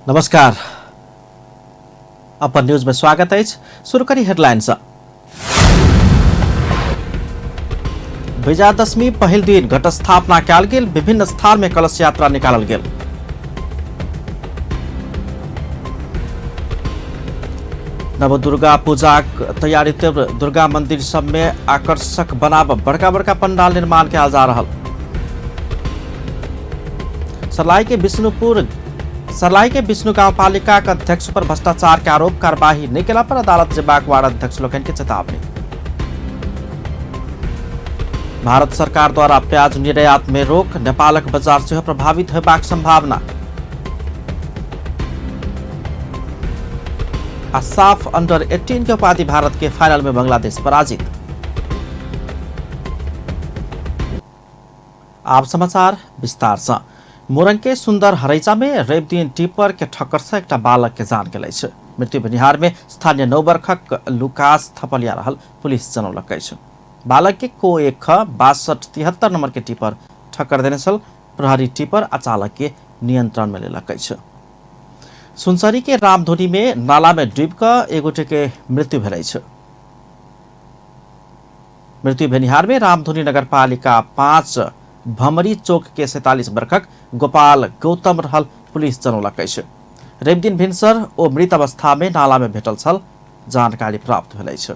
नमस्कार, अपन न्यूज में स्वागत अछि। शुरू करी हेडलाइन सँ। विजयादशमी पहिल दिन घटस्थापना कयल गेल, विभिन्न स्थान में कलश यात्रा निकालल गेल। नवदुर्गा पूजाक तैयारी तीव्र, दुर्गा मंदिर सब में आकर्षक बनाब बड़का बड़का पंडाल निर्माण कयल जा रहल। सरलाई के विष्णु गांवपालिका के अध्यक्ष पर भ्रष्टाचार के आरोप, कार्यवाही नहीं केला पर अदालत जेबाक वार्ड अध्यक्ष लोकनि के चेतावनी। भारत सरकार द्वारा प्याज निर्यात में रोक, नेपालक बाजार सेहो प्रभावित होबाक संभावना। आ साफ अंडर 18 के उपाधि भारत के फाइनल में बांग्लादेश पराजित। आप समाचार विस्तार से। मोरंग के सुंदर हरैचा में रवि दिन टिपर के ठक्कर से एकटा बालक के जान गेल अछि। मृत्यु भेनिहार में स्थानीय 9 वर्षक लुकास थपलिया रहल पुलिस जनौलक अछि। बालक के को 1 ख 6273 नंबर के टिपर ठक्कर देने छल। प्रहरी टिपर आ चालक के नियंत्रण में लेलक अछि। सुनसरी के रामधुनी में नाला में डूबि कऽ एक गोटे के मृत्यु भेल अछि। मृत्यु भेनिहार में रामधुनी नगरपालिका 5 भमरी चौक के 47 वर्षक गोपाल गौतम रहल पुलिस जनौलक अछि। रवि दिन भिनसर ओ मृत अवस्था में नाला में भेटल छल, जानकारी प्राप्त भेल अछि।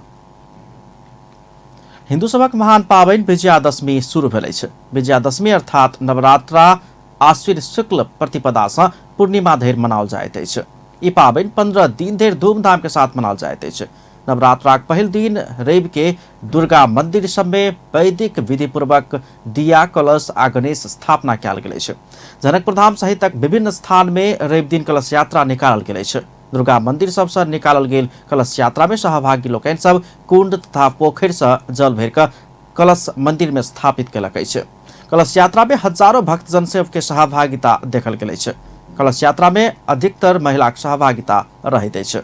हिंदू सभक महान पाबनि विजयादशमी शुरू भेल अछि। विजयादशमी अर्थात नवरात्रा आश्विन शुक्ल प्रतिपदा सँ पूर्णिमा धरि मनाओल जाइत अछि। ई पाबनि 15 दिन धरि धूमधाम के साथ मनाओल जाइत अछि। नवरात्राक पहिल दिन रवि के दुर्गा मंदिर सब में वैदिक विधिपूर्वक दिया कलश आ गणेश स्थापना कयल गेल अछि। जनकपुर धाम सहितक विभिन्न स्थान में रवि दिन कलश यात्रा निकालल गेल अछि। दुर्गा मंदिर सब सँ निकालल गेल कलश यात्रा में सहभागी लोकनि सब कुंड तथा पोखरि सँ जल भरि कऽ कलश मंदिर में स्थापित कयलक अछि। कलश यात्रा में हजारों भक्तजन सब के सहभागिता देखल गेल अछि। कलश यात्रा में अधिकतर महिलाक सहभागिता रहैत अछि।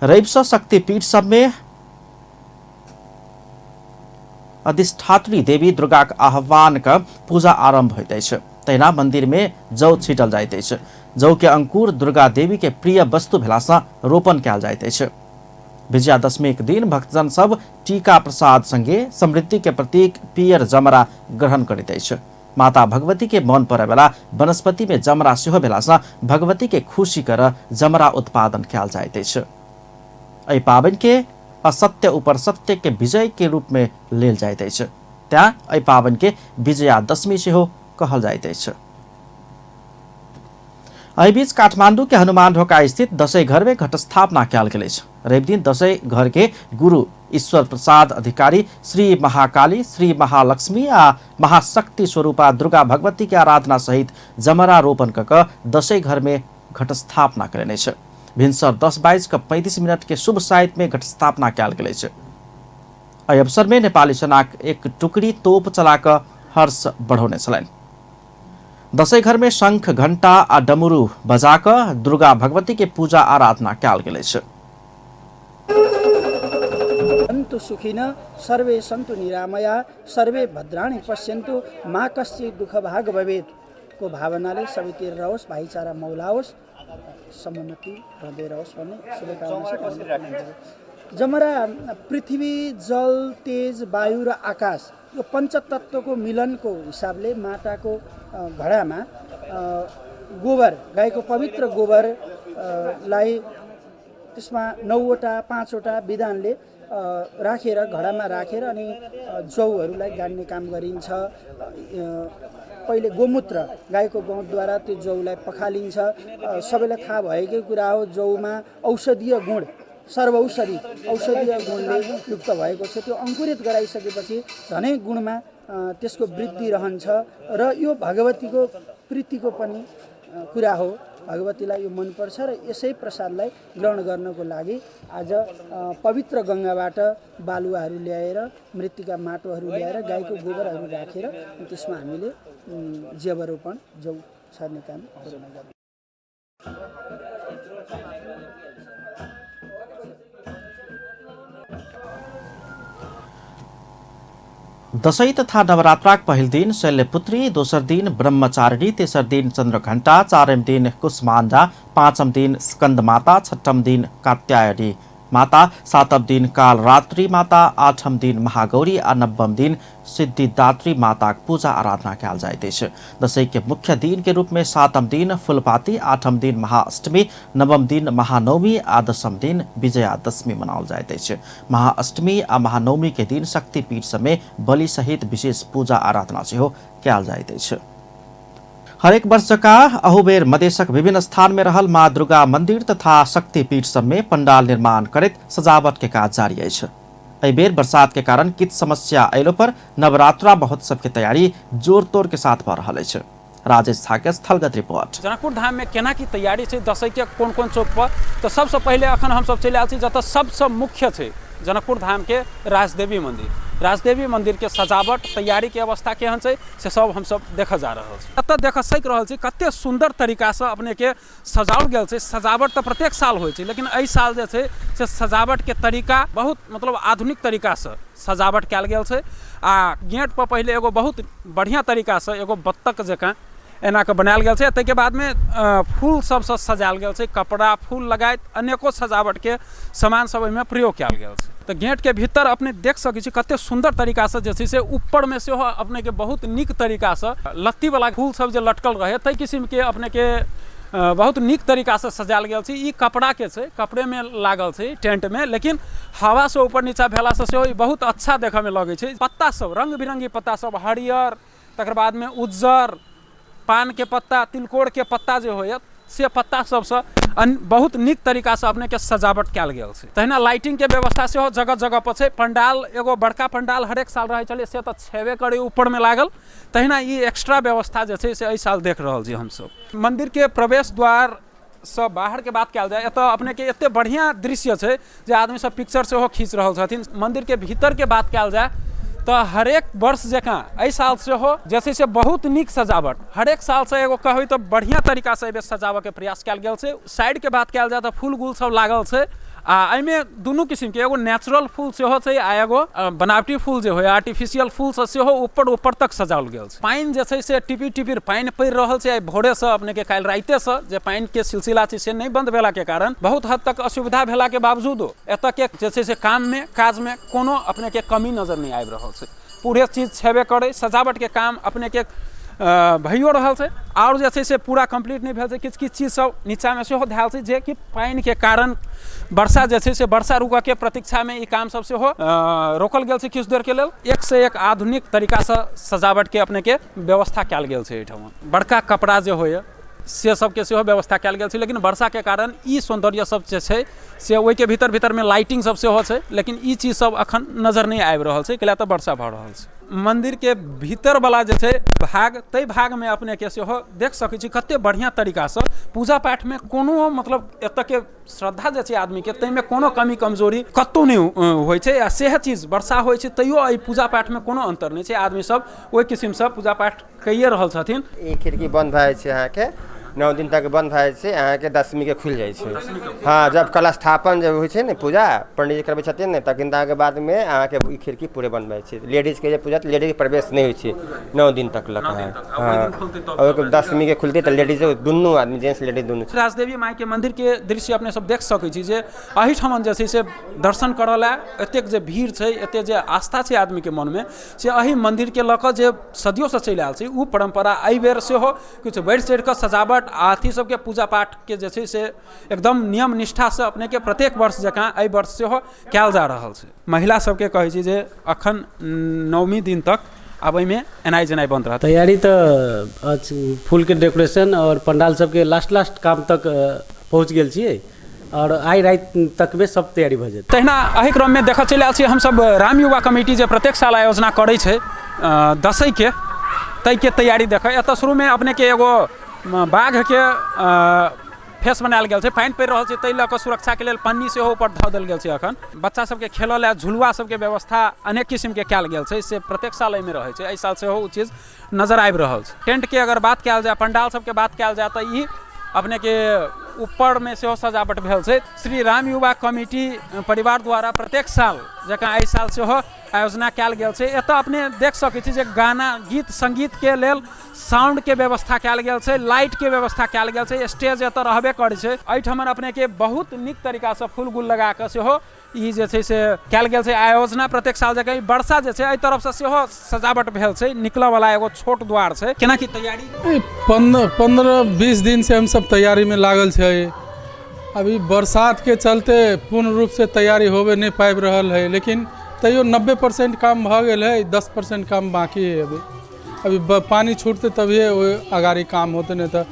रवि सँ शक्तिपीठ सब में अधिष्ठात्री देवी दुर्गाक आह्वान क पूजा आरंभ होइत अछि। तहिना मंदिर में जौ छीटल जाइत अछि। जौ के अंकुर दुर्गा देवी के प्रिय वस्तु भेला सँ रोपण कयल जाइत अछि। विजयादशमी के दिन भक्तजन सब टीका प्रसाद संगे समृद्धि के प्रतीक पियर जमरा ग्रहण करैत अछि। माता भगवती के मन पड़े वाला वनस्पति में जमरा सेहो भेला सँ भगवती के खुशी कर जमरा उत्पादन कयल जाइत अछि। एहि पाबनि के असत्य ऊपर सत्य के विजय के रूप में लेल जाइत अछि, तें एहि पाबनि के विजयादशमी सेहो कहल जाइत अछि। एहि बीच काठमांडू के हनुमान ढोका स्थित दसैँ घर में घटस्थापना कयल गेल अछि। रवि दिन दसैँ घर के गुरु ईश्वर प्रसाद अधिकारी श्री महाकाली, श्री महालक्ष्मी आ महाशक्ति स्वरूपा दुर्गा भगवती के आराधना सहित जमरा रोपण क कऽ दसैँ घर में घटस्थापना कयलनि अछि। भिनसर 10:35 के शुभ साइत में घटस्थापना कयल गेल अछि। एहि अवसर में नेपाली सेनाक एक टुकड़ी तोप चला कऽ हर्ष बढ़ौने छलनि। दसैँ घर में शंख, घंटा आ डमरू बजा कऽ दुर्गा भगवती के पूजा आराधना कयल गेल अछि। सन्तु सुखिन सर्वे सन्तु निरामया सर्वे भद्राणि पश्यन्तु मा कश्चित् दुःख भाग भवेत् को भावनाले सबैतिर रहोस्, भाइचारा मौलाओस्, समुन्नति रहँदै रहोस् भन्ने शुभकामना। जमरा पृथ्वी, जल, तेज, वायु र आकाश यो पञ्चतत्त्वको मिलनको हिसाबले माटाको घडामा गोबर, गाईको पवित्र गोबर लाई त्यसमा 9वटा 5वटा विधानले राखेर घडामा राखेर अनि जौहरूलाई गाड्ने काम गरिन्छ। पहिले गोमूत्र, गाईको गहुँतद्वारा त्यो जौलाई पखालिन्छ। सबैलाई थाहा भएकै कुरा हो, जौमा औषधीय गुण, सर्वौषधि औषधीय गुणले युक्त भएको छ। त्यो अङ्कुरित गराइसकेपछि झनै गुणमा त्यसको वृद्धि रहन्छ र यो भगवतीको प्रीतिको पनि कुरा हो। भगवतीलाई यो मनपर्छ र यसै प्रसादलाई ग्रहण गर्नको लागि आज पवित्र गङ्गाबाट बालुवाहरू ल्याएर, मृत्तिका माटोहरू ल्याएर, गाईको गोबरहरू राखेर त्यसमा हामीले ज्यवरोपण जौ छर्ने काम गर्छौँ। दशैं तथा नवरात्राक पहिल दिन शैल्यपुत्री, दोसर दिन ब्रह्मचारिणी, तेसर दिन चंद्रघंटा, चारिम दिन कुष्मांडा, पांचम दिन स्कंद माता, छठम दिन कात्यायनी माता, सातम दिन कालरात्रि माता, आठम दिन महागौरी आ नवम दिन सिद्धिदात्री माताक पूजा आराधना कयल जाइत अछि। दशैं के मुख्य दिन के रूप में सातम दिन फुलपाती, आठम दिन महाअष्टमी, नवम दिन महानवमी आ दसम दिन विजयादशमी मनाओल जाइत अछि। महाअष्टमी आ महानवमी के दिन शक्तिपीठ सबमे बलि सहित विशेष पूजा आराधना सेहो कयल जाइत अछि। हरेक वर्ष जकाँ अहू बेर मधेशक विभिन्न स्थान में रहल माँ दुर्गा मंदिर तथा शक्तिपीठ सब में पंडाल निर्माण करैत सजावट के काज जारी अछि। एहि बेर बरसात के कारण किछु समस्या अयलो पर नवरात्रा महोत्सव के तैयारी जोर तोड़ के साथ भऽ रहल अछि। राजेश झा के स्थलगत रिपोर्ट। जनकपुर धाम में केना की तैयारी छै दसैँ के कोन कोन चौक पर, तऽ सबसँ पहिले अखन हमसब चलि आयल छी जतऽ सबसँ मुख्य छै जनकपुर धाम के राजदेवी मंदिर। राजदेवी मंदिर के सजावट तैयारी के अवस्था केहन छै से सब हमसब देखऽ जा रहल छी। एतऽ देखऽ सकि रहल छी कते सुन्दर तरीकासँ अपनेके सजाओल गेल छै। सजावट तऽ प्रत्येक साल होइ छै, लेकिन एहि साल जे छै से सजावटके तरीका बहुत मतलब आधुनिक तरीकासँ सजावट कयल गेल छै। आ गेटपर पहिले एगो बहुत बढ़िआँ तरीकासँ एगो बत्तख जकाँ एना कऽ बनायल गेल छै। ताहिके बादमे फूल सबसँ सजायल गेल छै, कपड़ा फूल लगाइत अनेको सजावटके सामान सब एहिमे प्रयोग कयल गेल छै। तऽ गेटके भीतर अपने देख सकै छी कते सुन्दर तरीकासँ जे छै से ऊपरमे सेहो अपनेके बहुत नीक तरीकासँ लत्तीवला फूल सब जे लटकल रहै ताहि किसिमके अपनेके बहुत नीक तरीकासँ सजायल गेल छै। ई कपड़ाके छै, कपड़ेमे लागल छै टेंटमे, लेकिन हवासँ ऊपर नीचा भेलासँ सेहो ई बहुत अच्छा देखऽमे लगै छै। पत्ता सब रङ्ग बिरङ्गी पत्ता सब हरियर, तकर बादमे उज्जर, पानके पत्ता, तिलकोरके पत्ता जे होइए से पत्ता सबसँ बहुत नीक तरीकासँ अपनेके सजावट कयल गेल छै। तहिना लाइटिंगके व्यवस्था सेहो जगह जगह पर छै। पंडाल एगो बड़का पंडाल हरेक साल रहै छलै से तऽ छेबे करै ऊपरमे लागल, तहिना ई एक्स्ट्रा व्यवस्था जे छै से एहि साल देख रहल छी हमसब। मन्दिरके प्रवेश द्वार सँ बाहरके बात कयल जाय, एतऽ अपनेके एते बढ़िआँ दृश्य छै जे आदमी सब पिक्चर सेहो खींच रहल छथिन। मन्दिरके भीतरके बात कयल जाय तऽ हरेक वर्ष जकाँ एहि साल सेहो जे छै से बहुत नीक सजावट हरेक सालसँ एगो कहबै तऽ बढ़िआँ तरीकासँ एहिबेर सजाबऽके प्रयास कयल गेल छै। साइडके बात कयल जाय तऽ फूल गुल सब लागल छै आ एहिमे दुनू किसिमके एगो नेचुरल फूल सेहो छै आ एगो बनावटी फूल जे होइए आर्टिफिशियल फूलसँ सेहो ऊपर ऊपर तक सजाओल गेल छै। पानि जे छै से टिपिर टिपिर पानि पड़ि रहल छै। आइ भोरेसँ अपनेके काल्हि रातिएसँ जे पानिके सिलसिला छै से नहि बन्द भेलाके कारण बहुत हद तक असुविधा भेलाके बावजूदो एतऽके जे छै से काममे काजमे कोनो अपनेके कमी नजर नहि आबि रहल छै। पूरे चीज छेबे करै, सजावटके काम अपनेके भइयो रहल छै आओर जे छै से पूरा कम्प्लीट नहि भेल छै। किछु किछु चीज सब नीचाँमे सेहो धयल छै जेकि पानिके कारण वर्षा जे छै से वर्षा रुकऽके प्रतीक्षामे ई काम सब सेहो रोकल गेल छै किछु देरके लेल। एकसँ एक आधुनिक तरीकासँ सजावटके अपनेके व्यवस्था कयल गेल छै। एहिठाम बड़का कपड़ा जे होइए से सबके सेहो व्यवस्था कयल गेल छै, लेकिन वर्षाके कारण ई सौन्दर्य सब जे छै से ओहिके भीतर भीतरमे लाइटिंग सब सेहो छै, लेकिन ई चीज सब अखन नजर नहि आबि रहल छै, कैला तऽ वर्षा भऽ रहल छै। मन्दिरके भीतरवला जे छै भाग, ताहि भागमे अपनेके सेहो देख सकै छी कते बढ़िआँ तरीकासँ पूजा पाठमे कोनो मतलब एतऽके श्रद्धा जे छै आदमीके ताहिमे कोनो कमी कमजोरी कतहु नहि होइ छै। आ सएह चीज वर्षा होइ छै तैयो एहि पूजा पाठमे कोनो अन्तर नहि छै, आदमी सब ओहि किसिमसँ पूजा पाठ कैए रहल छथिन। ई खिड़की बन्द भए जाइ छै अहाँके 9 दिन तक बन्द भए जाइ छै, अहाँके दशमीके खुलि जाइ छै। हँ, जब कलशस्थापन जब होइ छै ने, पूजा पंडीजी करबै छथिन ने, तखन अहाँके बादमे अहाँके ई खिड़की पूरे बन्द भए जाइ छै। लेडीजके जे पूजा लेडीजके प्रवेश नहि होइ छै 9 दिन तक लग। हँ, ओहिके दशमीके खुलतै तऽ लेडीजो दुनू आदमी जेंट्स लेडीज दुनू। राजदेवी माइके मन्दिरके दृश्य अपने सब देख सकै छी जे एहिठाम जे छै से दर्शन करऽ लए एतेक जे भीड़ छै, एतेक जे आस्था छै आदमीके मनमे, से एहि मन्दिरके लऽ कऽ जे सदियोसँ चलि आयल छै ओ परम्परा एहिबेर सेहो किछु बढ़ि चढ़ि कऽ सजावट आ अथी सबके पूजा पाठके जे छै से एकदम नियम निष्ठासँ अपनेके प्रत्येक वर्ष जकाँ एहि वर्ष सेहो कयल जा रहल छै। महिला सबके कहै छी जे अखन नवमी दिन तक आब एहिमे एनाइ जेनाइ बन्द रहत। तैयारी तऽ फूलके डेकोरेशन आओर पंडाल सबके लास्ट लास्ट काम तक पहुँच गेल छियै आओर आइ राति तकमे सब तैयारी भऽ जेतै। तहिना एहि क्रममे देखऽ चलि आयल छी हमसब राम युवा कमिटी जे प्रत्येक साल आयोजना करै छै दसैँके, ताहिके तैयारी देखऽ। एतऽ शुरूमे अपनेके एगो बाघके फेस बनायल गेल छै, पानि पड़ि रहल छै ताहि लऽ कऽ सुरक्षाके लेल पन्नी सेहो ऊपर धऽ देल गेल छै। अखन बच्चा सबके खेलऽ लए झुलुआ सबके व्यवस्था अनेक किसिमके कयल गेल छै, से प्रत्येक साल एहिमे रहै छै, एहि साल सेहो ओ चीज नजर आबि रहल छै। टेंटके अगर बात कयल जाय, पंडाल सबके बात कयल जाय, तऽ ई अपनेके ऊपरमे सेहो सजावट भेल छै। श्री राम युवा कमिटी परिवार द्वारा प्रत्येक साल जकाँ एहि साल सेहो आयोजना कयल गेल छै। एतऽ अपने देख सकै छी जे गाना गीत संगीत के लेल साउंड के व्यवस्था कयल गेल छै, लाइट के व्यवस्था कयल गेल छै, स्टेज एतऽ रहबे करै छै। एहिठाम अपने के बहुत नीक तरीकासँ फूल गुल लगा कऽ सेहो ई जे छै से कयल गेल छै आयोजना। प्रत्येक साल जकाँ ई वर्षा जे छै एहि तरफसँ सेहो सजावट भेल छै। निकलऽवला एगो छोट द्वार छै। केना की तैयारी? 15-20 दिन से हम सब तैयारी में लागल छै। अभी बरसात के चलते पूर्ण रूप से तैयारी होबे नहीं पाबि रहल है, लेकिन तैयो 90% काम भऽ गेल है, 10% काम बाकी है। अभी अभी पानी छूटते तभिए अगाड़ी काम होते, नहीं तो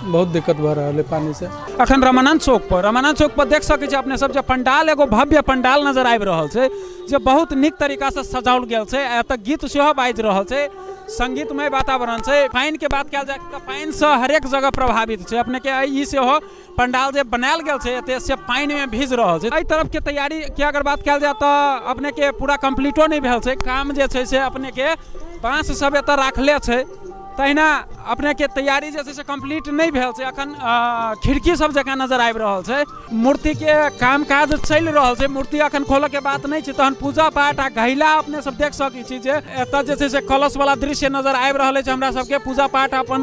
बहुत दिक्कत भऽ रहल है पानी से। अखन रमानंद चौक पर, रमानंद चौक पर देख सकै छी अपने सब जे पंडाल, एगो भव्य पंडाल नजर आबि रहल छै जे बहुत नीक तरीकासँ सजाओल गेल छै। एतऽ गीत सेहो बाजि रहल छै, संगीतमय वातावरण छै। पानिके बात कयल जाय तऽ पानिसँ हरेक जगह प्रभावित छै। अपनेके ई सेहो पंडाल जे बनायल गेल छै एते से पानिमे भीज रहल छै। एहि तरफके तैयारीके अगर बात कयल जाय तऽ अपनेके पूरा कम्प्लीटो नहि भेल छै। काम जे छै से अपनेके बाँस सब एतऽ राखले छै, तहिना अपनेके तैयारी जे छै से कम्प्लीट नहि भेल छै। अखन खिड़की सब जकाँ नजर आबि रहल छै। मूर्तिके काम काज चलि रहल छै, मूर्ति अखन खोलऽके बात नहि छै। तहन पूजा पाठ आ घैला अपने सब देख सकै छी जे एतऽ जे छै से कलश वाला दृश्य नजर आबि रहल अछि। हमरा सबके पूजा पाठ अपन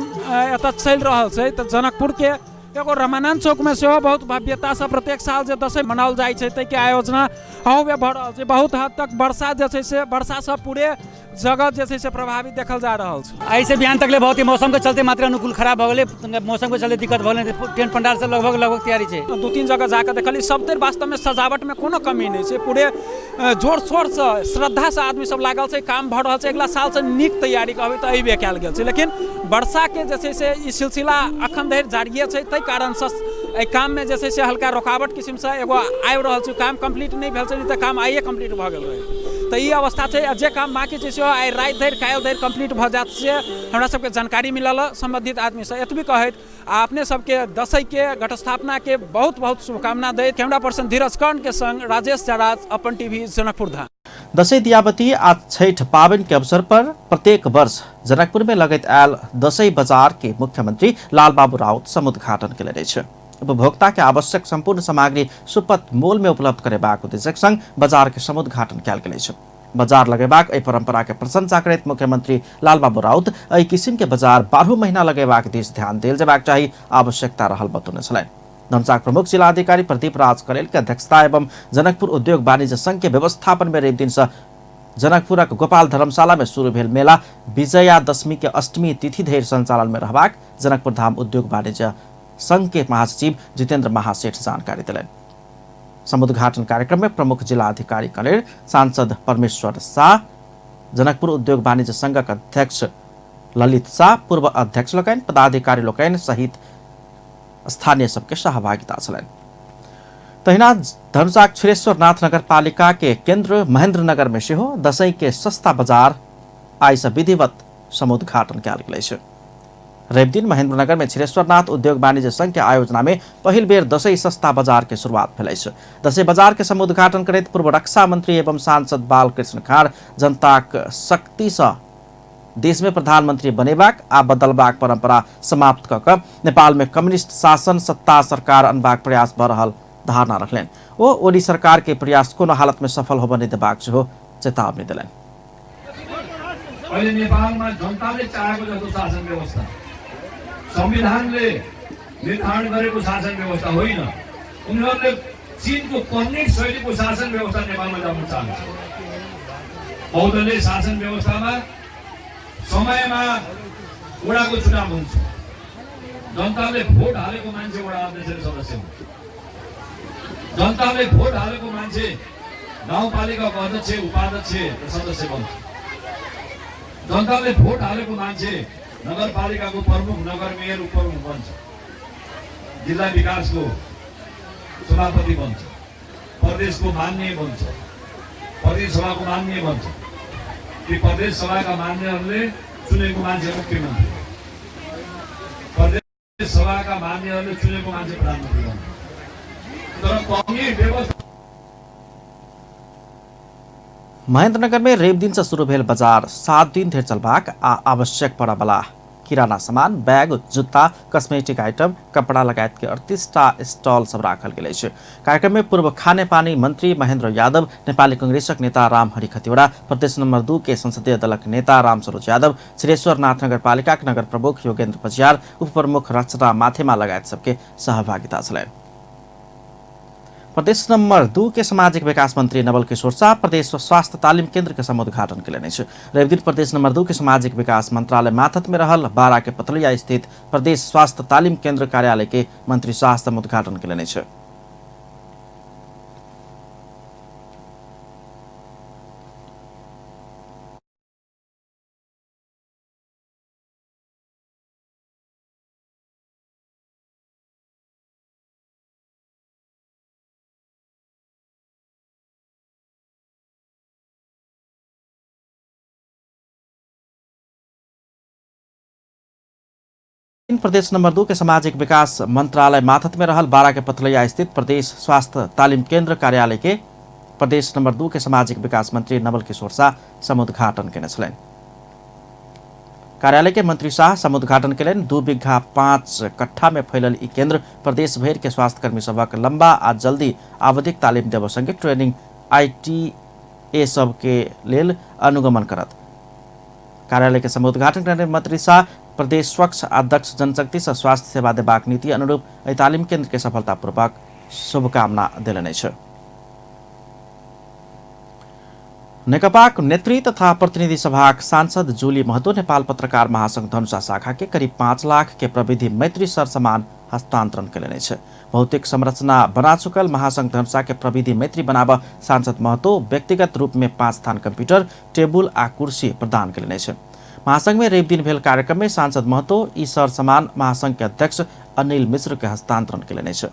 एतऽ चलि रहल छै। तऽ जनकपुरके एगो रमानंद चौकमे सेहो बहुत भव्यतासँ प्रत्येक साल जे दशैं मनाओल जाइ छै ताहिके आयोजना अहूमे भऽ रहल छै। बहुत हद तक वर्षा जे छै से वर्षासँ पूरे जगह जे छै से प्रभावित देखल जा रहल छै। एहिसँ बिहान तकले बहुत ही मौसमके चलते मात्र अनुकूल खराब भऽ गेलै, मौसमके चलते दिक्कत भऽ गेलै। टेंट पंडाल सब लगभग लगभग तैयारी छै। 2-3 जगह जाकऽ देखलियै सबतरि वास्तवमे सजावटमे कोनो कमी नहि छै। पूरे जोर शोरसँ श्रद्धासँ आदमी सब लागल छै, काम भऽ रहल छै। अगिला सालसँ नीक तैयारी कहबै तऽ एहिबे कयल गेल छै, लेकिन वर्षाके जे छै से ई सिलसिला अखन धरि जारिए छै, ताहि कारणसँ एहि काममे जे छै से हल्का रुकावट किसिमसँ एगो आबि रहल छै। काम कम्प्लीट नहि भेल छै, नहि तऽ काम आइए कम्प्लीट भऽ गेल रहै। तऽ ई अवस्था छै आ जे काम बाँकी छै सेहो आइ राति धरि काल्हि धरि कम्प्लीट भऽ जायत से हमरा सबके जानकारी मिलल सम्बन्धित आदमीसँ। एतबी कहैत आ अपने सबके दशैंके घटस्थापनाके बहुत बहुत शुभकामना दैत कैमरा पर्सन धीरज कर्ण के संग राजेश जराज, अपन टीवी, जनकपुर धाम। दशैं दियाबती आ छठ पाबनि के अवसर पर प्रत्येक वर्ष जनकपुर में लगैत आयल दशैं बाजार के मुख्यमंत्री लालबाबू राउत समुद्घाटन केलनि अछि। उपभोक्ता के आवश्यक संपूर्ण सामग्री सुपथ मोल में उपलब्ध करेबाक उद्देश्यक संग बाजार के समुद्घाटन कयल गेल अछि। बाजार लगेबाक एहि परंपरा के प्रशंसा करैत मुख्यमंत्री लालबाबू राउत एहि किसिम के बाजार 12 महीना लगेबाक दिस ध्यान देल जेबाक चाही आवश्यकता रहल बतौने छलनि। धनुषाक प्रमुख जिलाधिकारी प्रदीप राज करेल के अध्यक्षता एवं जनकपुर उद्योग वाणिज्य संघ के व्यवस्थापन में रवि दिन से जनकपुरक गोपाल धर्मशाला में शुरू भेल मेला विजयादशमी के अष्टमी तिथि धरि संचालन में रहबाक जनकपुर धाम उद्योग वाणिज्य संघ के महासचिव जितेंद्र महासेठ जानकारी देलनि। समुद्घाटन कार्यक्रम में प्रमुख जिलाधिकारी कलेर, सांसद परमेश्वर शाह, जनकपुर उद्योग वाणिज्य संघक अध्यक्ष ललित शाह, पूर्व अध्यक्ष लोकनि, पदाधिकारी लोकनि सहित स्थानीय सबके सहभागिता छलनि। तहिना धनुषाक क्षीरेश्वरनाथ नगरपालिका के केंद्र महेंद्रनगर में सेहो दशैं के सस्ता बाजार आइ से विधिवत समुद्घाटन कयल गेल अछि। रवि दिन महेंद्रनगर में क्षीरेश्वरनाथ उद्योग वाणिज्य संघ के आयोजना में पहिल बेर दशैं सस्ता बाजार के शुरुआत भेल अछि। दशैं बाजार के समुद्घाटन करैत पूर्व रक्षा मंत्री एवं सांसद बालकृष्ण खाड़ जनताक शक्ति से देश में प्रधानमंत्री बनेबाक आ बदलबाक परंपरा समाप्त कऽ कऽ नेपाल में कम्युनिस्ट शासन सत्ता सरकार अनबाक प्रयास भऽ रहल धारणा रखलनि। ओ ओली सरकार के प्रयास कोनो हालत में सफल होबय नहि देबाक सेहो चेतावनी देलनि। अहिले नेपालमा जनताले चाहेको जस्तो शासन व्यवस्था, संविधानले निर्धारण गरेको शासन व्यवस्था होइन। उनीहरूले चीनको कम्युनिस्ट शैलीको शासन व्यवस्था नेपालमा ल्याउन चाहन्छ। बहुदलीय शासन व्यवस्थामा समयमा वडाको चुनाव हुन्छ, जनताले भोट हालेको मान्छे वडा अध्यक्ष र सदस्य हुन्छ, जनताले भोट हालेको मान्छे गाउँपालिकाको अध्यक्ष, उपाध्यक्ष र सदस्य बन्छ, जनताले भोट हालेको मान्छे नगरपालिकाको प्रमुख, नगर मेयर, उपप्रमुख बन्छ, जिल्ला विकासको सभापति बन्छ, प्रदेशको मान्य बन्छ, प्रदेश सभाको मान्य बन्छ। ती प्रदेश सभाका मान्यहरूले चुनेको मान्छे मुख्यमन्त्री, प्रदेश सभाका मान्यहरूले चुनेको मान्छे प्रधानमन्त्री बन्छ। तर कम्युनिस्ट व्यवस्था। महेंद्रनगर में रवि दिन से शुरू भेल बाजार 7 दिन धरि चलबाक आ आवश्यक पड़यवला किराना सामान, बैग, जुत्ता, कस्मेटिक आइटम, कपड़ा लगायत के 38 टा स्टॉल सब राखल गेल अछि। कार्यक्रम में पूर्व खानेपानी मंत्री महेंद्र यादव, नेपाली कांग्रेसक नेता रामहरि खतिवड़ा, प्रदेश नंबर 2 के संसदीय दलक नेता रामसरोज यादव, छिरेश्वरनाथ नगरपालिका के नगर प्रमुख योगेंद्र पजियार, उप प्रमुख रचना माथेमा लगायत सबके सहभागिता छलनि। प्रदेश नंबर 2 के सामाजिक विकास मंत्री नवल किशोर शाह प्रदेश स्वास्थ्य तालिम केंद्र के समुद्घाटन केलनि अछि। रविदिन प्रदेश नंबर 2 के सामाजिक विकास मंत्रालय माथत में रहल बारा के पथलिया स्थित प्रदेश स्वास्थ्य तालिम केंद्र कार्यालय के मंत्री शाह समुद्घाटन केलनि अछि। प्रदेश नंबर 2 के सामाजिक विकास मंत्रालय माथत में रहल बारा के पथलैया स्थित प्रदेश स्वास्थ्य तालिम केंद्र कार्यालय के प्रदेश नंबर 2 के सामाजिक विकास मंत्री नवल किशोर शाह समुद्घाटन केने छलनि। कार्यालय के मंत्री शाह समुद्घाटन केलनि। 2 बीघा 5 कट्ठा में फैलल ई केंद्र प्रदेश भरि के स्वास्थ्यकर्मी सभक लंबा आ जल्दी आवधिक तालिम देबऽ संगे ट्रेनिंग आईटीए सब के लेल अनुगमन करत। कार्यालय के समुद्घाटन करने मंत्री शाह प्रदेश स्वच्छ आ दक्ष जनशक्ति से स्वास्थ्य सेवा देबाक नीति अनुरूप एहि तालिम केंद्र के सफलतापूर्वक शुभकामना देलनि अछि। नेकपाक नेत्री तथा प्रतिनिधि सभाक सांसद जूली महतो नेपाल पत्रकार महासंघ धनुषा शाखा के करीब 5 लाख के प्रविधि मैत्री सरसामान हस्तांतरण केलनि अछि। भौतिक संरचना बना चुकल महासंघ धनुषा के प्रविधि मैत्री बनाब सांसद महतो व्यक्तिगत रूप में 5 थान कंप्यूटर, टेबुल आ कुर्सी प्रदान केलनि अछि। महासंघ में रवि दिन भेल कार्यक्रम में सांसद महतो ई सरसामान महासंघ के अध्यक्ष अनिल मिश्र के हस्तांतरण केलनि अछि।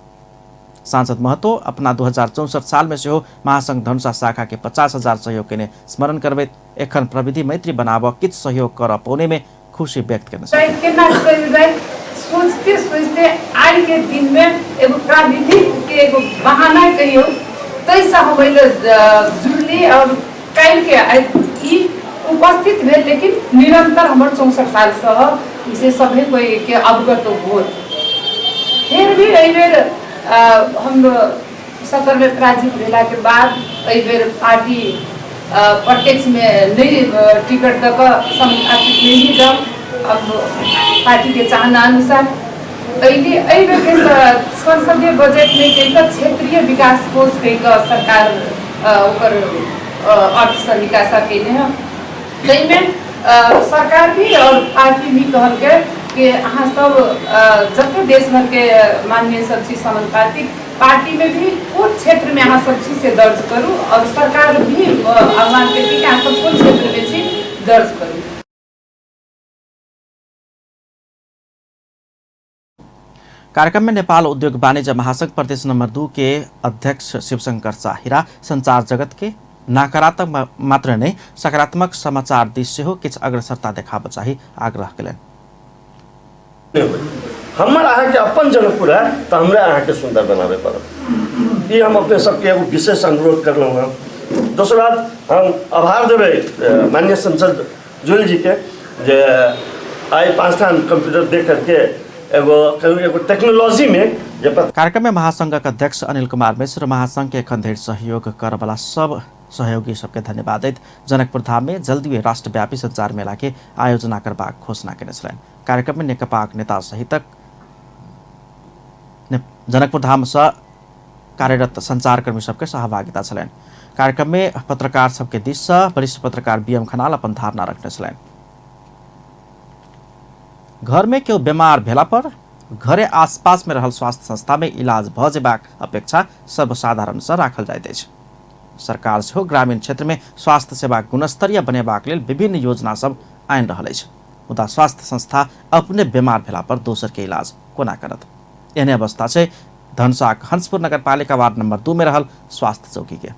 सांसद महतो अपना 2064 साल में सेहो महासंघ धनुषा शाखा के 50,000 सहयोग केने स्मरण करबैत एखन प्रविधि मैत्री बनाब किछु सहयोग कर पौने में खुशी व्यक्त केने छथि। केना कयल जाय सोचते सोचते आइ के दिन में एगो प्राविधिक के एगो बहाना कहियो ताहिसँ हम एहि जुड़ली और काल्हि के ई उपस्थित भेल, लेकिन निरंतर हमर 64 सालसँ से सभे कोई के अवगत हो। फिर भी एहि बेर हम 17 में पराजित भेला के बाद एहि बेर पार्टी प्रत्यक्ष में नहीं टिकट दऽ कऽ समानुपातिक में ही जाउ, अब पार्टी के चाहना अनुसार अइली। एहि बेर के संसदीय बजट में कहि कऽ क्षेत्रीय विकास कोष कहि कऽ सरकार ओकर अर्थसँ निकासा केने हँ, ताहिमे सरकार भी और पार्टी भी कहलकै कि अहाँ सब जते देश भर के माननीय सब छी समानुपातिक पार्टी में भी कोन क्षेत्र में अहाँ सब छी से दर्ज करू, और सरकार भी आह्वान केलकै कि अहाँ सब कोन क्षेत्र में छी दर्ज करू। कार्यक्रम में नेपाल उद्योग वाणिज्य महासंघ प्रदेश नंबर 2 के अध्यक्ष शिवशंकर साहिरा संचार जगत के नकारात्मक मात्र नहीं सकारात्मक समाचार दिस सेहो किछु अग्रसरता देखाबऽ चाही आग्रह केलनि। हमर अहाँके अपन जनकपुर है तो हमरा अहाँके सुंदर बनाबे पड़त, ई हम अपने सबके एगो विशेष अनुरोध करलहुँ हँ। दोसर बात हम आभार देबै माननीय सांसद जुली जी के जे आइ 5 ठाम कंप्यूटर दे करके एगो एगो टेक्नोलॉजी में जे कार्यक्रम में महासंघक अध्यक्ष अनिल कुमार मिश्र महासंघ के एखन धरि सहयोग करवला सब सहयोगी सबके धन्यवाद दैत जनकपुर धाम में जल्दी राष्ट्रव्यापी संचार मेला के आयोजना करबाक घोषणा केने छलनि। कार्यक्रम में नेकपाक नेता सहितक जनकपुर धाम से कार्यरत संचारकर्मी सबके सहभागिता छलनि। कार्यक्रम में पत्रकार सबके दिस से वरिष्ठ पत्रकार बीएम खनाल अपन धारणा रखने छलनि। घर में केओ बीमार भेला पर घरे आसपास में रहल स्वास्थ्य संस्था में इलाज भऽ जेबाक अपेक्षा सर्वसाधारण से राखल जाइत अछि। सरकार सेहो ग्रामीण क्षेत्र में स्वास्थ्य सेवा गुणस्तरीय बनेबाक लेल विभिन्न योजना सब आनि रहल अछि, मुदा स्वास्थ्य संस्था अपने बीमार भेला पर दोसर के इलाज कोना करत? एहने अवस्था छै धनुषाक हंसपुर नगरपालिका वार्ड नंबर 2 में रहल स्वास्थ्य चौकी के।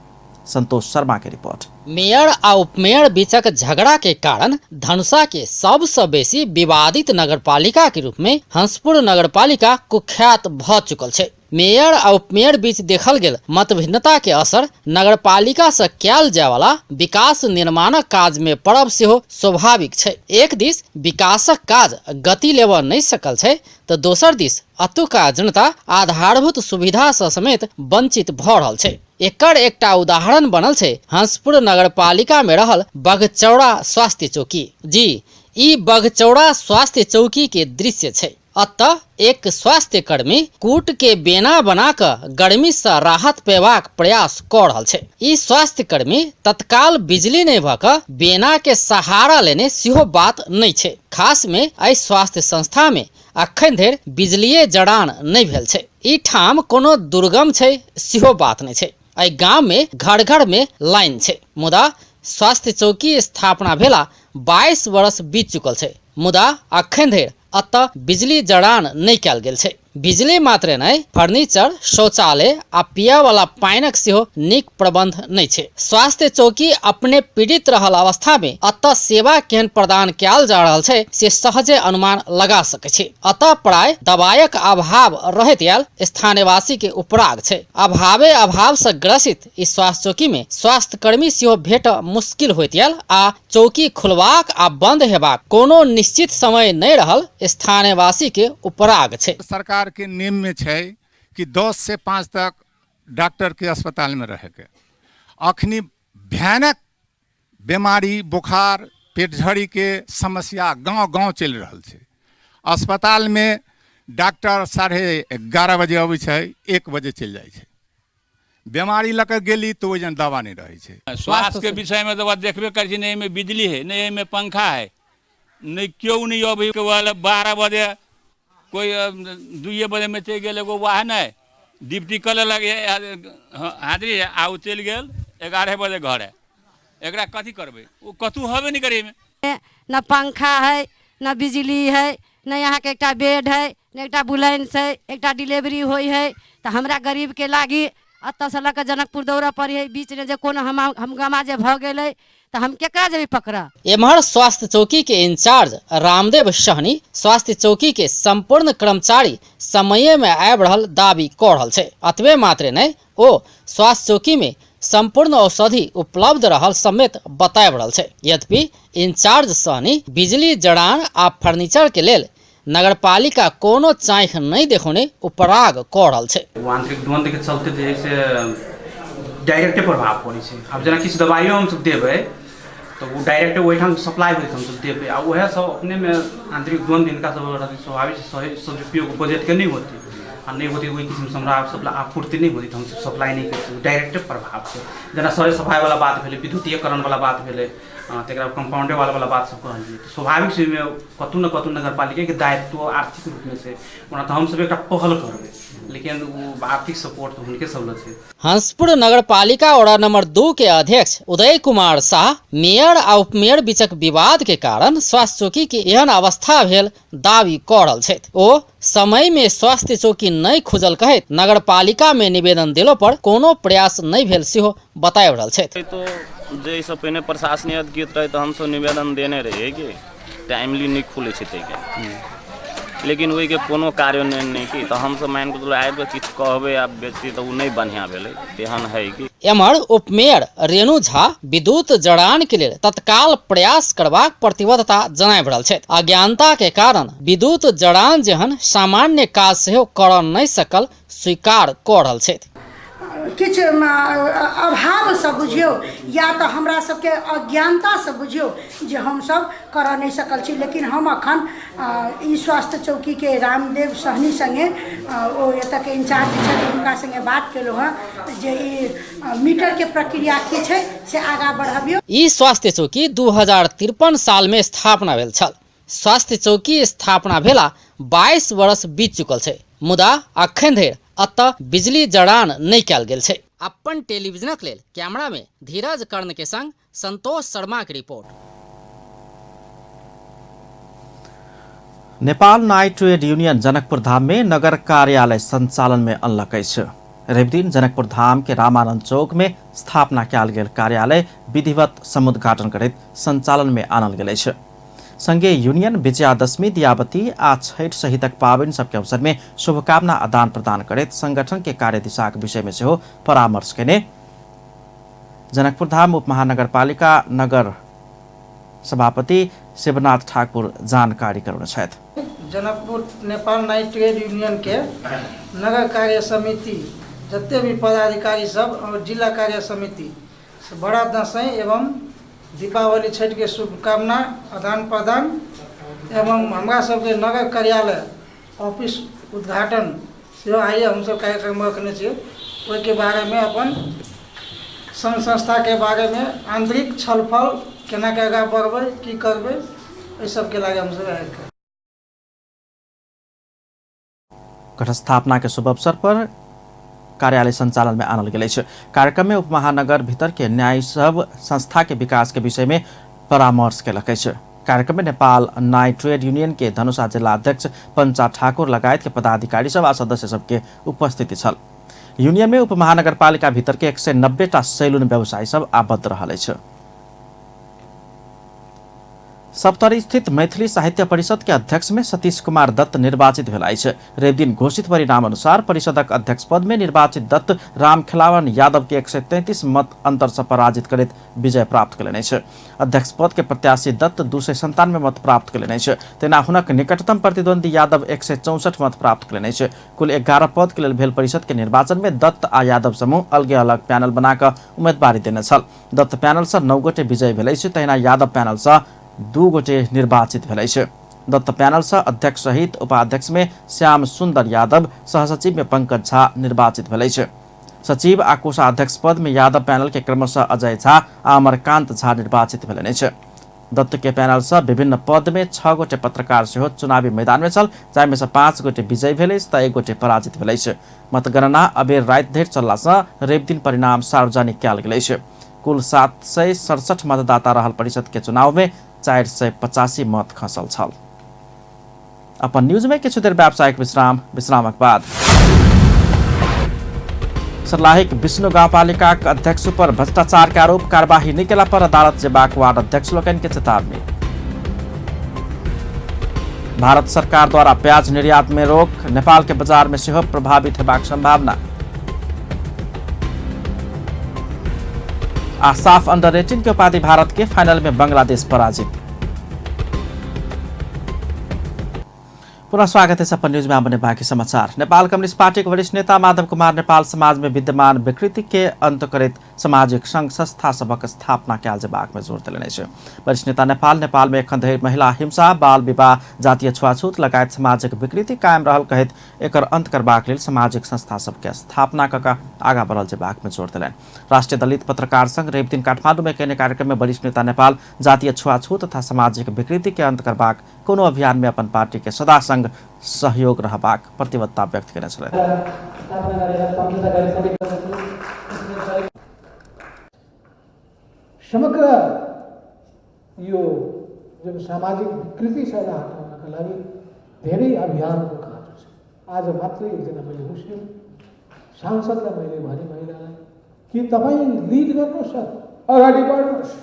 संतोष शर्मा के रिपोर्ट। मेयर आ उपमेयर बीचक झगड़ा के कारण धनुषा के सबसँ बेसी विवादित नगरपालिका के रूप में हंसपुर नगरपालिका कुख्यात भ चुकल छै। मेयर आ उपमेयर बीच देखल गेल मतभिन्नता के असर नगरपालिका से कयल जाय वाला विकास निर्माणक काज में पड़ब सेहो स्वाभाविक छै। एक दिस विकासक काज गति लेबऽ नहि सकल छै तऽ दोसर दिस अतुका जनता आधारभूत सुविधा सँ समेत वंचित भऽ रहल छै। एकर एकटा उदाहरण बनल छै हंसपुर नगरपालिका में रहल बघचौड़ा स्वास्थ्य चौकी। जी, ई बघचौड़ा स्वास्थ्य चौकी के दृश्य छै। अतः एक स्वास्थ्यकर्मी कूट के बेना बना कऽ गर्मी सँ राहत पेबाक प्रयास कऽ रहल छै। ई स्वास्थ्यकर्मी तत्काल बिजली नहि भऽ कऽ बेना के सहारा लेने सेहो बात नहि छै। खास में एहि स्वास्थ्य संस्था में अखन धरि बिजलिए जड़ान नहि भेल छै। ई ठाम कोनो दुर्गम छै सेहो बात नहि छै। एहि गाम में घर घर में लाइन छै, मुदा स्वास्थ्य चौकी स्थापना भेला 22 वर्ष बीत चुकल छै, मुदा अखन धरि अतः बिजली जड़ान नहि कयल गेल छै। बिजली मात्रे नहि, फर्नीचर, शौचालय आ पियऽवला पानिक सेहो नीक प्रबंध नहि छै। स्वास्थ्य चौकी अपने पीड़ित रहल अवस्था में अतः सेवा केहन प्रदान कयल जा रहल छै से सहजे अनुमान लगा सकै छी। अतः प्राय दवायक अभाव रहैत आयल स्थानीयवासी के उपराग छै। अभावे अभाव से ग्रसित ई स्वास्थ्य चौकी में स्वास्थ्यकर्मी सेहो भेटऽ मुश्किल होइत आयल आ चौकी खुलबाक आ बंद हेबाक कोनो निश्चित समय नहि रहल स्थानीयवासी के उपराग छै। सरकार के नियम में छै कि 10 से 5 तक डॉक्टर के अस्पताल में रहे के। अखनी भयानक बीमारी, बुखार, पेटझड़ी के समस्या गांव गांव चलि रहल छै। अस्पताल में डॉक्टर 11:30 बजे अबै छै, 1 बजे चलि जाइ छै। बीमारी लऽ कऽ गेली तऽ ओहि जन दवा नहि रहै छै। स्वास्थ्य के विषय में तो देखबे करै छी, नहि एहिमे बिजली है, नहि एहिमे पंखा है, नहि केओ नहि अबै। 12 बजे कोइ 2 बजे में चलि गेल, एगो वाह नहि ड्यूटी कऽ लेलक हाजिरी आ ओ चलि गेल 11 बजे घर। एकरा कथी करबै, ओ कतहु हेबे नहि करै एहिमे। न पंखा है, न बिजली है, न यहाँके एकटा बेड है, न एकटा एम्बुलेंस है, एकटा डिलीवरी होइ है। तऽ हमरा गरीबके लागी एतऽसँ लऽ कऽ जनकपुर दौड़ऽ पड़ै है। बीचमे जे कोनो हंगामा जे भऽ गेलै तऽ हम केकरा जेबै पकड़ऽ। एम्हर स्वास्थ्य चौकी के इंचार्ज रामदेव सहनी स्वास्थ्य चौकी के संपूर्ण कर्मचारी समये में आबि रहल दावी कऽ रहल छै। अतबे मात्रे नहि, ओ स्वास्थ्य चौकी में संपूर्ण औषधि उपलब्ध रहल समेत बताबि रहल छै। यद्यपि इंचार्ज सहनी बिजली जड़ान आ फर्नीचर के लेल नगरपालिका कोनो चाँखि नहि देखौने उपराग कऽ रहल छै। ओ आंतरिक द्वंद्व के चलते जे है से डायरेक्टे प्रभाव पड़ै छै। आब जेना किछु दवाइयो हमसब देबै तऽ ओ डायरेक्ट ओहिठाम सप्लाई होइत हमसब देबै, आ उएह सब अपनेमे आंतरिक द्वंद्व हिनका सब रहतै, स्वाभाविक सही सदुपयोग बजटके नहि होतै, आ नहि होतै ओहि किसिमसँ हमरा सब आपूर्ति नहि होतै तऽ हमसब सप्लाई नहि करि सकबै, डायरेक्टे प्रभाव छै। जेना सरे सफाइवला बात भेलै, विद्युतीयकरणवला बात भेलै, तकरा बाद कम्पाउंडे वाला बात सब कहलियै, तऽ स्वाभाविक छै ओहिमे कतहु ने कतहु नगरपालिकेके दायित्व आर्थिक रूपमे छै। ओना तऽ हमसब एकटा पहल करबै, लेकिन ओ आर्थिक सपोर्ट तऽ हुनके सब लग छै। हंसपुर नगरपालिका वार्ड नंबर 2 के अध्यक्ष उदय कुमार शाह मेयर आ उपमेयर बीचक विवाद के कारण स्वास्थ्य चौकी के एहन अवस्था भेल दावी कऽ रहल छथि। ओ समय में स्वास्थ्य चौकी नहि खुजल कहैत नगरपालिका में निवेदन देलो पर कोनो प्रयास नहि भेल सेहो बताबि रहल छथि। तो जे एहिसँ पहिने प्रशासनिक अधिकृत रहै तऽ हमसभ निवेदन देने रहियै कि टाइमली नहि खुलै छै ताहिके, लेकिन ओहिके कोनो कार्यान्वयन नहि की, तऽ हमसभ मानि कऽ चलू आबि कऽ किछु कहबै आ बेसी तऽ ओ नहि बढ़िआँ भेलै, तेहन हइ कि। एम्हर उपमेयर रेणु झा विद्युत जड़ान के लेल तत्काल प्रयास करबाक प्रतिबद्धता जनाबि रहल छथि। अज्ञानता के कारण विद्युत जड़ान जेहन सामान्य काज सेहो करऽ नहि सकल स्वीकार कऽ रहल छथि। किछु अभावसँ बुझियौ या तऽ हमरा सबके अज्ञानतासँ बुझियौ जे हमसब करऽ नहि सकल छी, लेकिन हम अखन ई स्वास्थ्य चौकीके रामदेव सहनी सङ्गे, ओ एतऽके इंचार्ज छथि, हुनका सङ्गे बात केलहुँ हँ जे ई मीटरके प्रक्रिया की छै से आगाँ बढ़बियौ। ई स्वास्थ्य चौकी 2053 साल में स्थापना भेल छल। स्वास्थ्य चौकी स्थापना भेला 22 वर्ष बीत चुकल छै, मुदा अखन धरि अतः बिजली जड़ान नहि कयल गेल छै। अपन टेलीविजनक लेल कैमरा में धीरज कर्ण के संग संतोष शर्मा के report. Nepal night trade union Janakpur Dham में नगर कार्यालय संचालन में अनलक अछि। रविदिन जनकपुर धाम के रामानंद चौक में स्थापना कयल गेल कार्यालय विधिवत समुद्घाटन करैत संचालन में आनल गेल अछि। संगे यूनियन विजयादशमी, दियाबती आ छठि सहितक पाबनि सबके अवसर में शुभकामना आदान प्रदान करैत संगठन के कार्यदिशाक विषय में सेहो परामर्श केने जनकपुर धाम उपमहानगरपालिका नगर सभापति शिवनाथ ठाकुर जानकारी करौने छथि। Janakpur Nepal night trade union के नगर कार्य समिति जते भी पदाधिकारी सब और जिला कार्य समिति बड़ा दसैं एवं दीपावली छठ के शुभकामना आदान प्रदान एवं हमरा सबके नगर कार्यालय ऑफिस उद्घाटन सेहो आइ हमसब कार्यक्रम रखने छियै। ओहिके बारेमे अपन संघ संस्था के बारे में आंतरिक छलफल केना के आगाँ बढ़बै की करबै एहि सबके लागि हमसब आयल। घटस्थापना के शुभ अवसर पर कार्यालय संचालन में आनल गेल अछि। कार्यक्रम में उपमहानगर भीतर के न्याय सब संस्था के विकास के विषय में परामर्श केलक अछि। कार्यक्रम में नेपाल नाई ट्रेड यूनियन के धनुषा जिला अध्यक्ष पंचा ठाकुर लगायत के पदाधिकारी सब आ सदस्य सबके उपस्थिति छल। यूनियन में उपमहानगरपालिका भीतर के 190 टा सैलून व्यवसायी सब आबद्ध रहल अछि। सप्तरी स्थित मैथिली साहित्य परिषद के अध्यक्ष में सतीश कुमार दत्त निर्वाचित भेल अछि। रविदिन घोषित परिणाम अनुसार परिषदक अध्यक्ष पद में निर्वाचित दत्त रामखेलावन यादव के 133 मत अंतर से पराजित करैत विजय प्राप्त कयलनि अछि। अध्यक्ष पद के प्रत्याशी दत्त 297 मत प्राप्त कयलनि अछि, तेना हुनक निकटतम प्रतिद्वंदी यादव 164 मत प्राप्त कयलनि अछि। कुल 11 पद के लेल भेल परिषद के निर्वाचन में दत्त आ यादव समूह अलगे अलग पैनल बनाकऽ उम्मेदवारी देने छल। दत्त पैनल से 9 गोटे विजय भेल अछि, तहिना यादव पैनल से 2 गोटे निर्वाचित भेल अछि। दत्त पैनल से अध्यक्ष सहित उपाध्यक्ष में श्याम सुंदर यादव, सहसचिव में पंकज झा निर्वाचित भेल अछि। सचिव आ कोषाध्यक्ष पद में यादव पैनल के क्रमशः अजय झा आ अमरकांत झा निर्वाचित भेलनि अछि। दत्त के पैनल से विभिन्न पद में 6 गोटे पत्रकार सेहो चुनावी मैदान में छल, जाहिमे से 5 गोटे विजयी भेल अछि तऽ 1 गोटे पराजित भेल अछि। मतगणना अबेर राति धरि चलला सँ रविदिन परिणाम सार्वजनिक कयल गेल अछि। कुल 767 मतदाता रहल परिषद के चुनाव में 485 मत खसल छल। अपन न्यूज में किछु देर व्यावसायिक विश्राम, विश्रामक बाद सर्लाहीक विष्णु गाउँपालिकाक अध्यक्ष पर भ्रष्टाचार के आरोप, कार्यवाही नहि केला पर अदालत जेबाक वार्ड अध्यक्ष लोकनि के चेतावनी। भारत सरकार द्वारा प्याज निर्यात में रोक, नेपाल के बाजार में सेहो प्रभावित हेबाक संभावना। आ साफ अंडर 18 के उपाधि भारत के फाइनल में बांग्लादेश पराजित। पुनः स्वागत है अपन न्यूज में अपने बाकी समाचार। नेपाल कम्युनिस्ट पार्टी के वरिष्ठ नेता माधव कुमार नेपाल समाज में विद्यमान विकृति के अंत करैत सामाजिक संघ संस्था सभक स्थापना कयल जेबाक में जोर देलनि अछि। वरिष्ठ नेता नेपाल नेपाल में एखन धरि महिला हिंसा, बाल विवाह, जातीय छुआछूत लगायत सामाजिक विकृति कायम रहल कहैत एकर अंत करबाक लेल सामाजिक संस्था सबके स्थापना कऽ कऽ आगाँ बढ़ल जेबाक में जोर देलनि। राष्ट्रीय दलित पत्रकार संघ रविदिन काठमाडौँ में कयने कार्यक्रम में वरिष्ठ नेता नेपाल जातीय छुआछूत तथा सामाजिक विकृति के अंत करबाक कोनो अभियान में अपन पार्टी के सदा संग सहयोग रहबाक प्रतिबद्धता व्यक्त केने छलथि। समग्र यो जुन सामाजिक विकृति छ यसलाई हटाउनका लागि धेरै अभियानको खाँचो छ। आज मात्रै एकजना मैले मुस्लिम सांसदलाई मैले भने महिलालाई कि तपाईँ लिड गर्नुहोस्, अगाडि बढ्नुहोस्।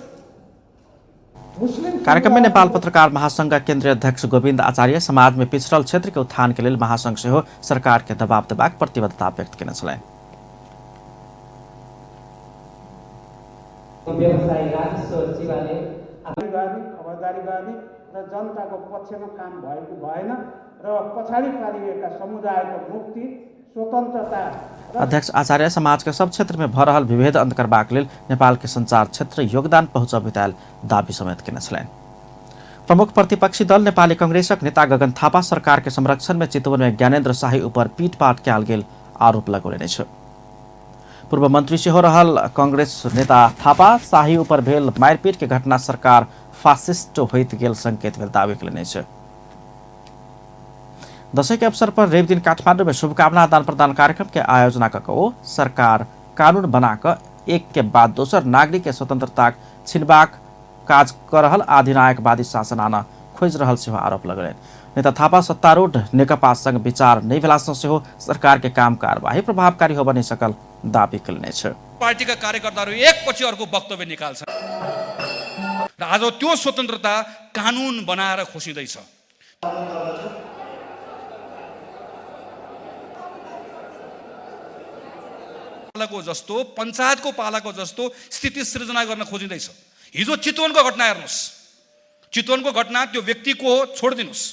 कार्यक्रम में नेपाल पत्रकार महासंघ केंद्रीय अध्यक्ष गोविंद आचार्य समाज में पिछड़ल क्षेत्र के उत्थान के लेल महासंघ सेहो सरकार के दबाव देबाक प्रतिबद्धता व्यक्त केने छलनि। खबरदारी गर्ने र जनताको पक्षमा काम भएको भएन र पछाडि पारिएका समुदायको मुक्ति, स्वतन्त्रता। अध्यक्ष आचार्य समाज के सब क्षेत्र में भ रहल विभेद अंत करबाक लेल नेपाल के संचार क्षेत्र योगदान पहुंचबितायल दावी समेत केने छलनि। प्रमुख प्रतिपक्षी दल नेपाली कांग्रेसक नेता गगन थापा सरकार के संरक्षण में चितवन में ज्ञानेन्द्र शाही ऊपर पीटपाट कयल गेल आरोप लगौलनि अछि। पूर्व मंत्री सेहो रहल कांग्रेस नेता थापा शाही ऊपर भेल मारपीट के घटना सरकार फासिस्ट होइत गेल संकेत भेल दावी केलनि अछि। दशैं के अवसर पर रविदिन काठमाडौँ में शुभकामना आदान प्रदान कार्यक्रम के आयोजना कऽ ओ सरकार कानून बना कऽ एक के बाद दोसर नागरिक के स्वतंत्रता छिनबाक काज कऽ रहल अधिनायकवादी शासन आना खोजि रहल सेहो आरोप लगलनि। नेता थापा सत्तारूढ़ नेकपा संग विचार नहि भेलासँ सेहो सरकार के काम कारवाही प्रभावकारी होबऽ नहि सकल दावी केलनि अछि। पार्टीका कार्यकर्ताहरू एकपछि अर्को वक्तव्य निकाल्छन्। र आज त्यो स्वतन्त्रता कानुन बनाएर खोसिँदैछ। पालाको जस्तो, पञ्चायतको पालाको जस्तो स्थिति सृजना गर्न खोजिँदैछ। हिजो चितवनको घटना हेर्नुहोस्, चितवनको घटना त्यो व्यक्ति को हो छोडिदिनुहोस्,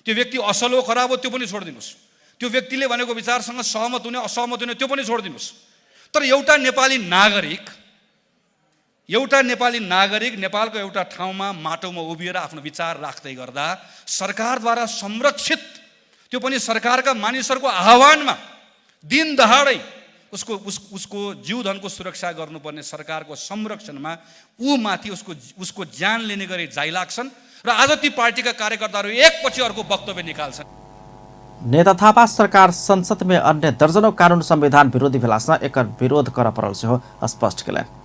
त्यो व्यक्ति असल हो खराब हो त्यो पनि छोडिदिनुहोस्, त्यो व्यक्तिले भनेको विचारसँग सहमत हुने असहमत हुने त्यो पनि छोडिदिनुहोस्, तर एउटा नेपाली नागरिक नेपालको एउटा ठाउँमा माटोमा उभिएर आफ्नो विचार राख्दै गर्दा सरकारद्वारा संरक्षित, त्यो पनि सरकारका मानिसहरूको आह्वानमा दिन दहाडै उसको उसको जीवधनको सुरक्षा गर्नुपर्ने सरकारको संरक्षणमा ऊ माथि उसको ज्यान लिने गरी जाइ लाग्छन् र आज ती पार्टीका कार्यकर्ताहरू एकपछि अर्को वक्तव्य निकाल्छन्। नेता थापा सरकार संसद में अन्य दर्जनों कानून संविधान विरोधी भेलासँ एकर विरोध करऽ पड़ल सेहो स्पष्ट केलनि।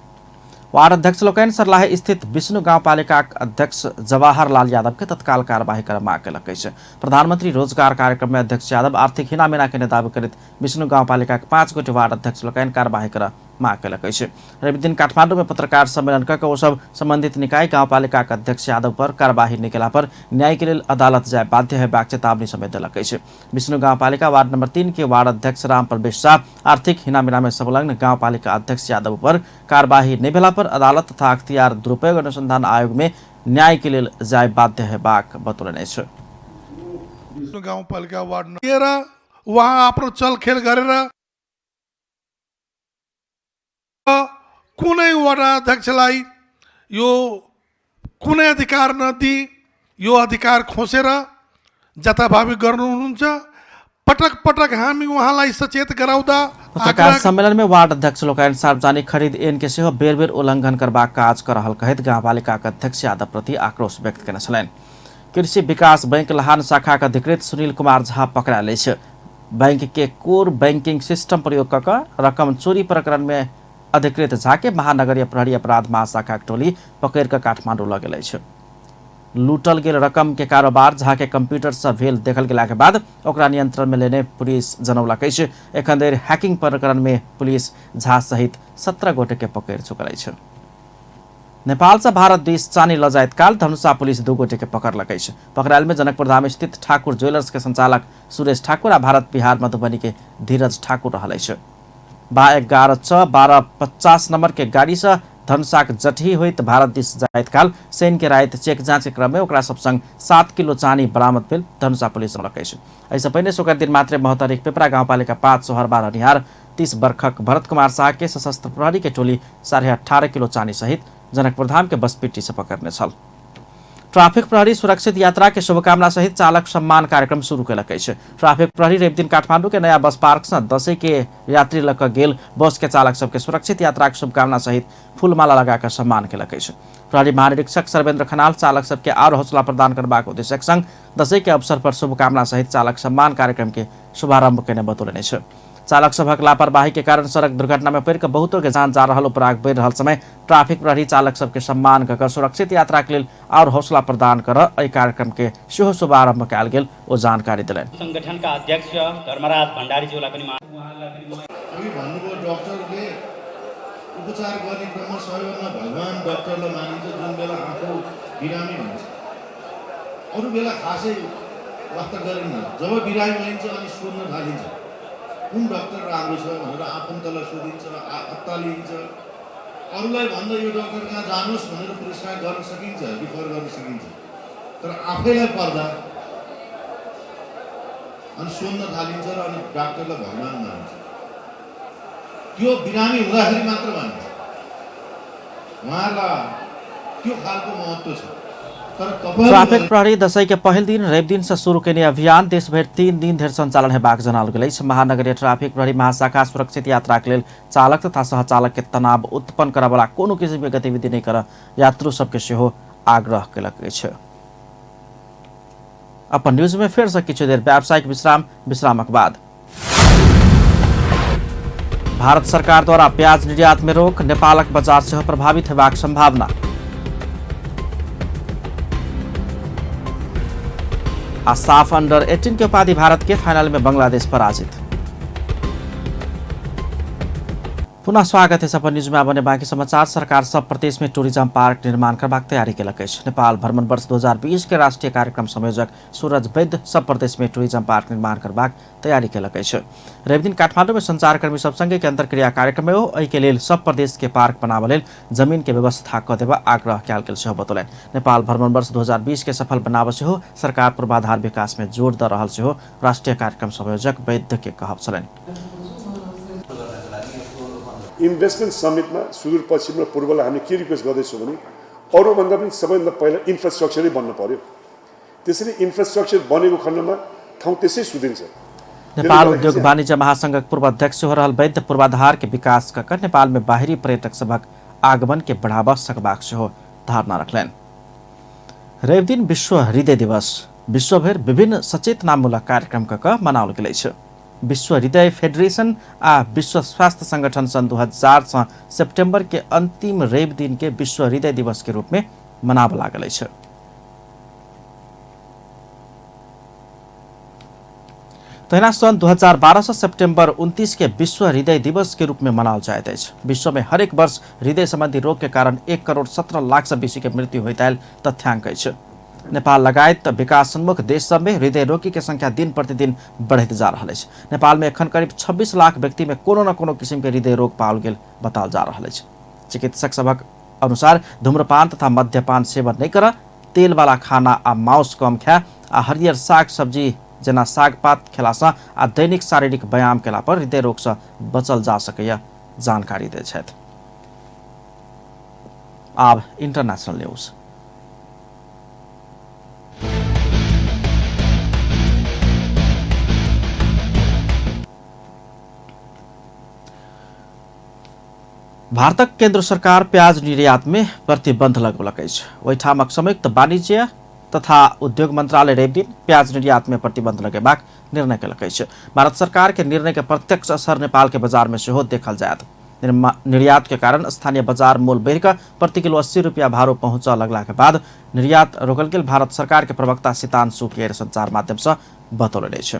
वार्ड अध्यक्ष लोकनि सर्लाही स्थित विष्णु गाउँपालिका अध्यक्ष जवाहर लाल यादव के तत्काल कार्यवाही कर माग केलक अछि। प्रधानमंत्री रोजगार कार्यक्रम में अध्यक्ष यादव आर्थिक हिनामिना के दावी करैत विष्णु गाउँपालिका 5 गोटे वार्ड अध्यक्ष लोकनि कार्यवाही कर माग केलक अछि। रविदिन काठमाडौँ में पत्रकार सम्मेलन कऽ ओ सब संबंधित निकाय गाउँपालिका अध्यक्ष यादव पर कार्यवाही नहि केला पर न्याय के लेल अदालत जाय बाध्य हेबाक चेतावनी समेत देलक अछि। विष्णु गाउँपालिका वार्ड नंबर 3 के वार्ड अध्यक्ष राम प्रवेश शाह आर्थिक हिनामिना में संलग्न गाउँपालिका अध्यक्ष यादव पर कार्यवाही नहि भेला पर अदालत तथा अख्तियार दुरुपयोग अनुसंधान आयोग में न्याय के लेल जाय बाध्य हेबाक बतौलनि अछि। गाउँपालिका वार्ड वहाँ आफ्नो चलखेल गरेर कुनै वडा अध्यक्षलाई यो कुनै अधिकार नदिई यो अधिकार खोसेर जताभावी गर्नुहुन्छ। पटक पटक हामी उहाँलाई सचेत गराउँदा पत्रकार सम्मेलन में वार्ड अध्यक्ष लोकनि सार्वजनिक खरीद ऐन के सेहो बेर बेर उल्लंघन करबाक काज कर रहल कहैत गाउँपालिका अध्यक्ष यादव प्रति आक्रोश व्यक्त केने छलनि। कृषि विकास बैंक लहान शाखाक अधिकृत सुनील कुमार झा पकड़ायल अछि। बैंक के कोर बैंकिंग सिस्टम प्रयोग कऽ कऽ रकम चोरी प्रकरण में अधिकृत झा के महानगरीय प्रहरी अपराध महाशाखाक टोली पकड़ि कऽ काठमांडू लऽ गेल अछि। लूटल गेल रकम के कारोबार झा के कंप्यूटर से भेल देखल गेला के बाद ओकरा नियंत्रण में लेने पुलिस जनौलक अछि। एखन धरि हैकिंग प्रकरण में पुलिस झा सहित 17 गोटे के पकड़ि चुकल अछि। नेपाल से भारत दिस चानी लऽ जाइत काल धनुषा पुलिस 2 गोटे के पकड़लक अछि। पकड़ायल में जनकपुर धाम स्थित ठाकुर ज्वेलर्स के संचालक सुरेश ठाकुर आ भारत बिहार मधुबनी के धीरज ठाकुर रहल अछि। 11 6 12 50 नंबर के गाड़ी से धनुषाक जटही होइत भारत दिस जाइत काल शनि के राति चेक जांच के क्रम में ओकरा सब संग 7 किलो चानी बरामद भेल धनुषा पुलिस जनौलक अछि। एहिसँ पहिने शुक्र दिन मात्रे महोत्तरीक पिपरा गाउँपालिका 5 सोहरबा रहनिहार 30 वर्षक भरत कुमार शाह के सशस्त्र प्रहरी के टोली 18.5 किलो चानी सहित जनकपुर धाम के बसपिट्टी से पकड़ने छल। ट्रैफिक प्रहरी सुरक्षित यात्रा के शुभकामना सहित चालक सम्मान कार्यक्रम शुरू केलक अछि। ट्रैफिक प्रहरी रविदिन काठमांडू के नया बस पार्क से दसैँ के यात्री लऽ कऽ गेल बस के चालक सबके सुरक्षित यात्रा के शुभकामना सहित फूलमाला लगा कऽ सम्मान केलक अछि। प्रहरी महानिरीक्षक सर्वेन्द्र खनाल चालक सबके आर हौसला प्रदान करबाक उद्देश्यक संग दसैँ के अवसर पर शुभकामना सहित चालक सम्मान कार्यक्रम के शुभारंभ केने बतौलनि अछि। चालक सभक लापरवाही के कारण सड़क दुर्घटना में पड़ि कऽ बहुतों के जान जा रहल उपराग बढ़ि रहल समय ट्रैफिक प्रहरी चालक सबके सम्मान कऽ सुरक्षित यात्रा के लेल और हौसला प्रदान कर एहि कार्यक्रम के सेहो शुभारंभ कयल गेल ओ जानकारी देलनि। संगठन का अध्यक्ष धर्मराज भण्डारीज्यूलाई पनि भन्नुभयो डाक्टरले उपचार गर्ने क्रममा सबैभन्दा भगवान डाक्टरलाई मानिन्छ। जुन बेला आफू बिरामी हुन्छ अरू बेला खासै वास्ता गरिन्न, जब बिरामी भइन्छ अनि सोध्न थालिन्छ कुन डाक्टर राम्रो छ भनेर आफन्तलाई सोधिन्छ, अत्तालिन्छ, अरूलाई भन्दा यो डाक्टर कहाँ जानुहोस् भनेर प्रिस्क्राइब गर्न सकिन्छ, रिफर गर्न सकिन्छ, तर आफैलाई पर्दा अनि सोध्न थालिन्छ र अनि डाक्टरलाई भगवान मानिन्छ। त्यो बिरामी हुँदाखेरि मात्र मानिन्छ, उहाँहरूलाई त्यो खालको महत्त्व छ। ट्रैफिक प्रहरी दसैँ के पहिल दिन रवि दिन से शुरू केने अभियान देशभरि 3 दिन धरि संचालन हेबाक जनाओल गेल अछि। महानगरीय ट्रैफिक प्रहरी महाशाखा सुरक्षित यात्रा के लेल चालक तथा सहचालक के तनाव उत्पन्न करऽवला कोनो किसिम के गतिविधि नहि करऽ यात्रु सबके सेहो आग्रह केलक अछि। अपन न्यूज में फेर से किछु देर व्यावसायिक विश्राम, विश्रामक बाद भारत सरकार द्वारा प्याज निर्यात में रोक, नेपालक बाजार सेहो प्रभावित हेबाक संभावना। आ साफ अंडर 18 के उपाधि भारत के फाइनल में बांग्लादेश पराजित। पुनः स्वागत है अपन न्यूजमे। आब बाँकी समाचार। सरकार सब प्रदेश में टूरिज्म पार्क निर्माण करबाक तैयारी केलक अछि। नेपाल भ्रमण वर्ष 2020 के राष्ट्रीय कार्यक्रम संयोजक सूरज वैद्य सब प्रदेश में टूरिज्म पार्क निर्माण करबाक तैयारी केलक अछि। रविदिन काठमाडौँ में संचारकर्मी सब संगे के अंतर्क्रिया कार्यक्रम में एहि के लेल सब प्रदेश के पार्क बनाबऽ लेल जमीन के व्यवस्था कऽ देबा आग्रह कयल गेल सेहो बतौलनि। नेपाल भ्रमण वर्ष 2020 के सफल बनाबऽ सेहो सरकार पूर्वाधार विकास में जोर दऽ रहल सेहो राष्ट्रीय कार्यक्रम संयोजक वैद्य के कहब छलनि। इन्भेस्टमेन्ट समिटमा सुदूरपश्चिम र पूर्वलाई हामीले के रिक्वेस्ट गर्दैछौँ भने अरूभन्दा पनि सबैभन्दा पहिला इन्फ्रास्ट्रक्चरै बन्नु पर्यो। त्यसरी इन्फ्रास्ट्रक्चर बनेको खण्डमा ठाउँ त्यसै सुधिन्छ। नेपाल उद्योग वाणिज्य महासंघक पूर्व अध्यक्ष हो रहल वैद्य पूर्वाधार के विकास कऽ नेपाल में बाहरी पर्यटक सभक आगमन के बढ़ावा सकबाक सेहो धारणा रखलनि। रविदिन विश्व हृदय दिवस विश्वभरि विभिन्न सचेतनामूलक कार्यक्रम कऽ मनाओल गेल अछि। विश्व हृदय फेडरेशन आ विश्व स्वास्थ्य संगठन सन् 2000 सँ सेप्टेम्बर के अंतिम रवि दिन के विश्व हृदय दिवस के रूप में मनाबऽ लागल अछि। तहिना सन् 2012 सँ सेप्टेम्बर 29 के विश्व हृदय दिवस के रूप में मनाओल जाइत अछि। विश्व में हरेक वर्ष हृदय संबंधी रोग के कारण 1,17,00,000 सँ बेसी के मृत्यु होइत आयल तथ्यांक अछि। नेपाल लगायत विकासोन्मुख देश सब में हृदय रोगी के संख्या दिन प्रतिदिन बढ़ैत जा रहल अछि। नेपाल में एखन करीब 26 लाख व्यक्ति में कोनो न कोनो किसिम के हृदय रोग पाओल गेल बताओल जा रहल अछि। चिकित्सक सभक अनुसार धूम्रपान तथा मद्यपान सेवन नहि कर, तेल वाला खाना आ मांस कम खाए आ हरियर साग सब्जी जेना साग पात खेलासँ आ दैनिक शारीरिक व्यायाम केला पर हृदय रोगसँ बचल जा सकैए जानकारी दै छथि। आब इंटरनेशनल न्यूज। भारतक केंद्र सरकार प्याज निर्यात में प्रतिबंध लगौलक अछि। ओहिठामक संयुक्त वाणिज्य तथा उद्योग मंत्रालय रविदिन प्याज निर्यात में प्रतिबंध लगेबाक निर्णय केलक अछि। भारत सरकार के निर्णय के प्रत्यक्ष असर नेपाल के बाजार में सेहो देखल जायत। निर्यात के कारण स्थानीय बाजार मोल बढ़िकऽ प्रति किलो 80 रुपया भारो पहुँचऽ लगला के बाद निर्यात रोकल गेल भारत सरकार के प्रवक्ता सीतांशु केर संचार माध्यम से बतौलनि अछि।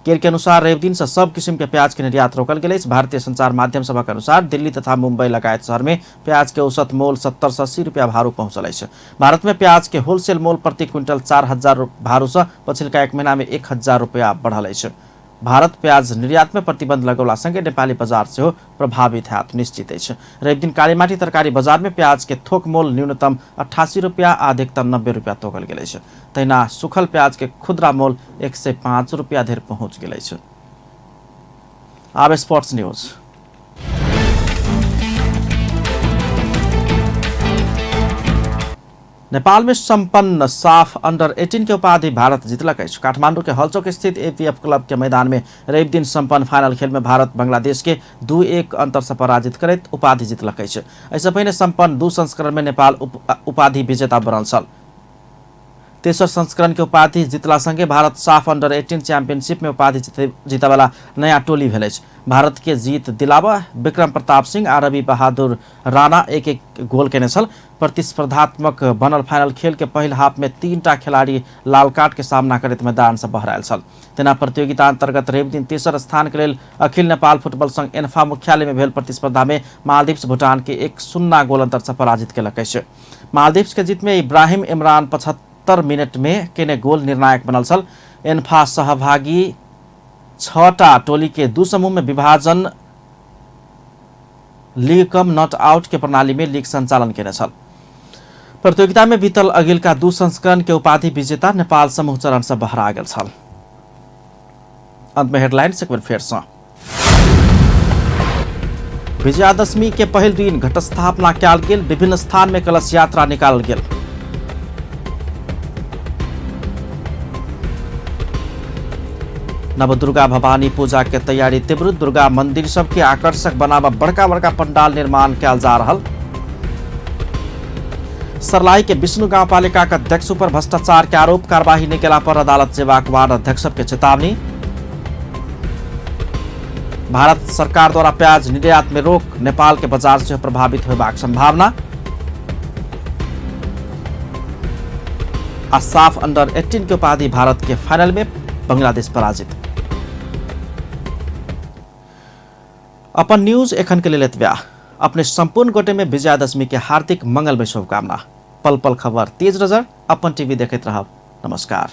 केर के अनुसार रविदिन से सब किसिम के प्याज के निर्यात रोकल गेल अछि। भारतीय संचार माध्यम सभक अनुसार दिल्ली तथा मुंबई लगायत शहर में प्याज के औसत मोल 70 से 80 रुपया भारू पहुंचल अछि। भारत में प्याज के होलसेल मोल प्रति क्विंटल 4000 भारू से पछिलका एक महीना में 1000 रुपया बढ़ल अछि। भारत प्याज निर्यात में प्रतिबंध लगौला संगे नेपाली बजार सेहो प्रभावित हैत निश्चित अछि। रविदिन कालीमाटी तरकारी बजार में प्याज के थोक मोल न्यूनतम 88 रुपया आ अधिकतम 90 रुपया तोकल गेल अछि। तहिना सूखल प्याज के खुदरा मोल 105 रुपया धरि पहुंच गेल अछि। आब स्पोर्ट्स न्यूज। नेपाल में संपन्न साफ अंडर 18 के उपाधि भारत जीतलक अछि। काठमांडू के हलचौक स्थित एपीएफ क्लब के मैदान में रवि दिन संपन्न फाइनल खेल में भारत बांग्लादेश के 2-1 अंतर से पराजित करैत उपाधि जीतलक अछि। एहिसँ पहिने संपन्न 2 संस्करण में नेपाल उपाधि विजेता बनल छल। तेसर संस्करण के उपाधि जीतला संगे भारत साफ अंडर 18 चैंपियनशिप में उपाधि जीतवाला नया टोली भेल अछि। भारत के जीत दिलाबऽ विक्रम प्रताप सिंह आ रवि बहादुर राणा 1-1 गोल केने छल। प्रतिस्पर्धात्मक बनल फाइनल खेल के पहिल हाफ में 3टा खिलाड़ी लाल कार्ड के सामना करैत मैदान से बहरायल छल। तेना प्रतियोगिता अंतर्गत रविदिन तेसर स्थान के लेल अखिल नेपाल फुटबॉल संघ एन्फा मुख्यालय में भेल प्रतिस्पर्धा में मालदीव्स भूटान के 1-0 गोल अंतर से पराजित केलक अछि। मालदीव्स के जीत में इब्राहिम इमरान 75 मिनट में केने गोल निर्णायक बनल छल। एन्फा सहभागी 6टा टोली के 2 समूह में विभाजन लीग कम not out के प्रणाली में लीग संचालन केने छल। प्रतियोगिता में बीतल अगिलका 2 संस्करण के उपाधि विजेता नेपाल समूह चरण से बहरा गेल छल। अंत में हेडलाइंस एक बेर फेर सँ। विजयादशमी के पहिल दिन घटस्थापना कयल गेल, विभिन्न स्थान में कलश यात्रा निकालल गेल। नवदुर्गा भवानी पूजा के तैयारी तीव्र, दुर्गा मंदिर सबके आकर्षक बनाबऽ बड़का बड़का पंडाल निर्माण कयल जा रहल। सरलाई के विष्णु गांवपालिका के अध्यक्ष पर भ्रष्टाचार के आरोप, कार्यवाही नहीं केला पर अदालत जेबाक वार्ड अध्यक्ष के चेतावनी। भारत सरकार द्वारा प्याज निर्यात में रोक, नेपाल के बाजार से प्रभावित होबाक संभावना। आ साफ अंडर 18 के उपाधि भारत के फाइनल में बांग्लादेश पराजित। अपन न्यूज एखन के लेल एतबे। अपने सम्पूर्ण गोटे में विजयादशमी के हार्दिक मंगलमय शुभकामना। पल पल खबर तेज नजर अपन टीवी देखैत रहब। नमस्कार।